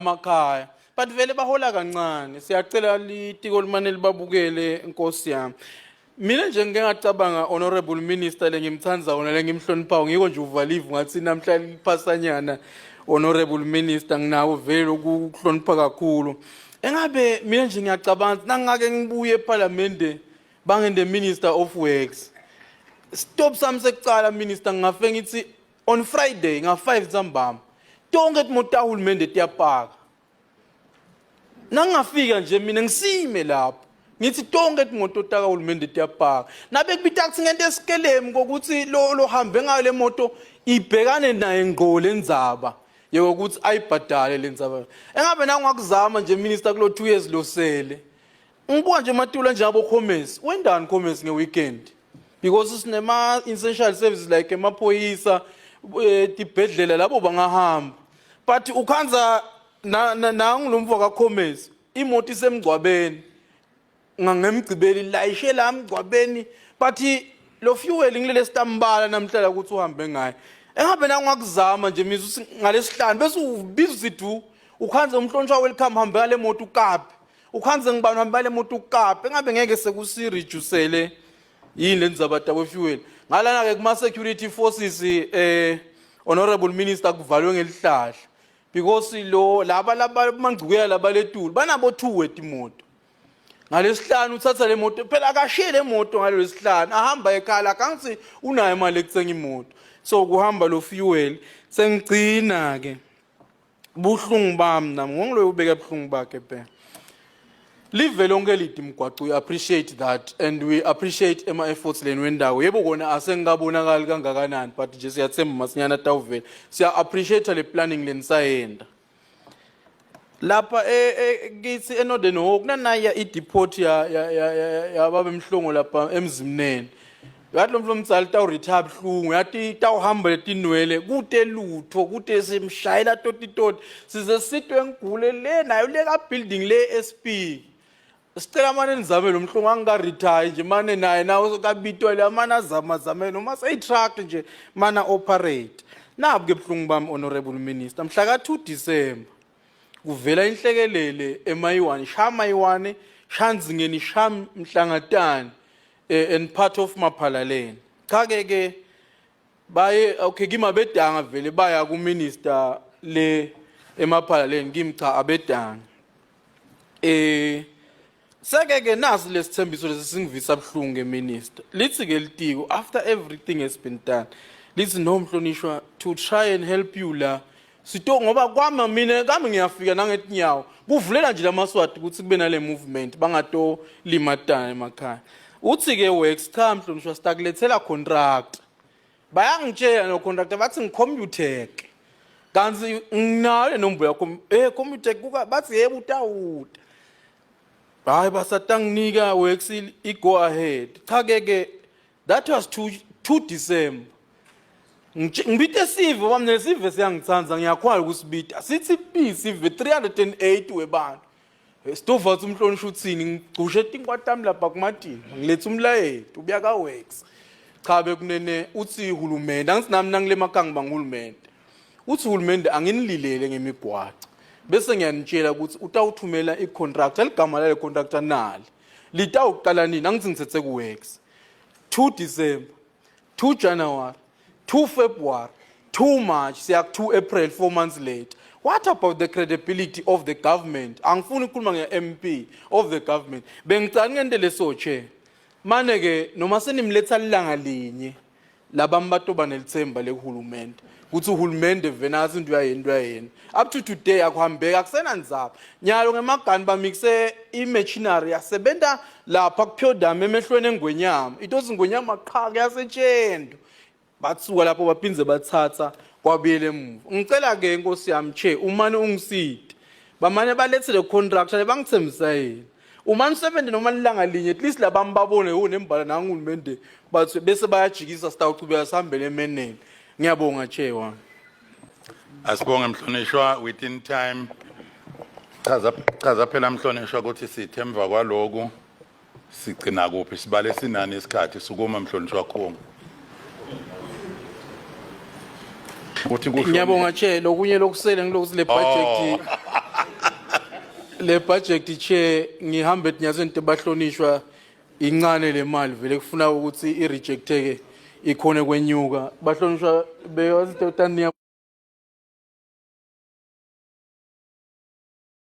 emakhaya but vele bahola kancane. Siyacela litiko limane libabukele, nkosi yami. Mina nje ngike ngacabanga, honorable minister lengimthandza wona, lengimhloniphayo, ngiko nje uvalive ngathi namhla liphasanyana. Honorable minister, nginawo vele ukuhlonipha kakhulu. Engabe mina nje ngiyacabanga ukuthi nangake ngibuye eParliament bangende Minister of Works, stop sami sekucala, minister, ngingafe ngithi on Friday nga-5 ntambama tonke timoto tahulumende tiyapaka. Nangingafika nje mina ngisime lapho ngithi tonke timoto takahulumende tiyapaka, nabe kubita kuthi ngento esikelemi kokuthi lo lohambe ngayo le moto ibhekane naye ngqo lendzaba yokuthi ayibhadale le ndzaba. Engabe nangingakuzama nje, minister, kulo 2 years losele, ngibuka nje ematula nje abo commerce wendani commerce nge-weekend, because sinema essential services like emaphoyisa, tibhedlela, labo bangahamba, but ukhanza nangu lo mfo ka-commerce imoto isemgcwabeni ngemgcibeli layishe la emgcwabeni, but lo fuel ngilele sitambala namhla ukuthi uhambe ngayo. Engabe nangakuzama nje mizu ngalesihlanu bese ubiza usidu ukhanze umhlonishwa Welcome hambe ngale moto ukapi, ukhanze ngibani hambe ngale moto ukapi. Engabe ngeke sekusi-reducele yini le ndzaba takwe-fuel ngalana-ke kuma-security forces, honorable minister, kuvalwe ngelihlahla because lo laba laba mangcukela labaletulu banabo two wetimoto. Ngalesihlanu uthatha le moto phela, akashiye le moto ngalelo sihlanu ahamba ekhala kanti unayo imali ekuthenga imoto, so kuhamba lo fuel. Sengigcina ke buhlungu bami nami ngongiloyo ubeka buhlungu bakhe phela. Live lonke lidi mgwaco, we appreciate that and we appreciate ema efforts leni wendawo. Yebo kona asengikabonakali kangakanani, but nje siyathemba masinyana tawuvela. Siya appreciate le planning lenisayenda lapha kithi eNorthern Hawk kunanaya i-depot ya ya ya ya- yababemhlongo lapha eMzimnene. Yathi lo mfo omdzala tawuretire buhlungu, yathi tawuhamba letinwele kute lutho kute simshayela totitoti size sitwe ngigule le nayo le ka building le SP. Sicela mane nizame lo mhlungu angika-retire nje, mane naye nawe kabitwa le mane azama azame noma seyi-truck nje mana operate. Nabu ke buhlungu bami, honorable minister. Mhla ka-2 December kuvela inhlekelele eMayiwane, sha Mayiwane, shanzingeni, sha Mhlangatane, and part of Maphalaleni. Cha ke ke baye, okay, kimi abedanga vele baya ku minister le eMaphalaleni, kimi cha abedanga. Seke ke nasi lesithembiso lesi singivisa buhlungu ke, minister. Lithi ke litiko after everything has been done, lithi no mhlonishwa, to try and help you la sito ngoba kwami mina kami ngiyafika nangetinyawo kuvulela nje lamaswati ukuthi kube nale movement bangato limatana emakhaya. Uthi ke works, cha mhlonishwa, sitakulethela contract. Bayangitshela no contractor bathi ngiComputec, kanti nginayo le nombolo yakho Computec kuka. Bathi yebo utawuta, hayi basatanginika works i go ahead. Cha ke ke that was 2 December. Ngibite sive bami nesive siyangithanda, ngiyakhwala ukusibita sithi B sive 308 webantu. Stova uthi umhlonishwa uthini, ngigcushe tinkwatami lapha kumadini ngiletha umlayeto ubuya ka-works. Cha bekunene uthi hulumende angithi nami nangile makhaya ngiba nguhulumende, uthi hulumende anginililele ngemigwaco bese ngiyanitshela ukuthi utawuthumela i-contractor, ligama lale contractor nali, litawuqala nini. Angithi ngithethe ku-works 2 December, 2 January, 2 February, 2 March, siya 2 April, 4 months later. What about the credibility of the government? Angifuni ukukhuluma nge-MP of the government. Bengicela ngente leso, chair. Mane ke noma senimletha lilanga linye labami batoba nelithemba lekuhulumende ukuthi uhulumende vena athi into uyayena, into uyayena. Up to today akuhambeka, akusenandzaba. Nyalo ngemagani bamikise i-machinery yasebenta lapha kuPyodam emehlweni engwenyama, itothi ingwenyama qha kuyasetshendwa, batsuka lapho baphindze bathatha kwabuyela emuva. Ngicela ke inkosi yami, chair, umane ungiside bamane balethe le contractor lebangithembisa yena, umane usebenze noma lilanga linye, at least labami babone nembala nangihulumende bathi bese bayajikisa sitawuchubeka sihambele emeneni. Ngiyabonga, chair wami. Asibonge mhlonishwa, within time. Chaza chaza phela mhlonishwa ukuthi sithe emva kwaloku sigcina kuphi, sibale sinani isikhathi. Sukuma mhlonishwa Khungu. Uthi kusho Ngiyabonga, chair. Lokunye lokusele ngilokuthi le budget Le budget, chair, ngihambe etinyatseni tebahlonishwa, incane le mali vele, kufuna ukuthi i-rejecteke ikhone kwenyuka. Bahlonishwa, bekasitotaniya.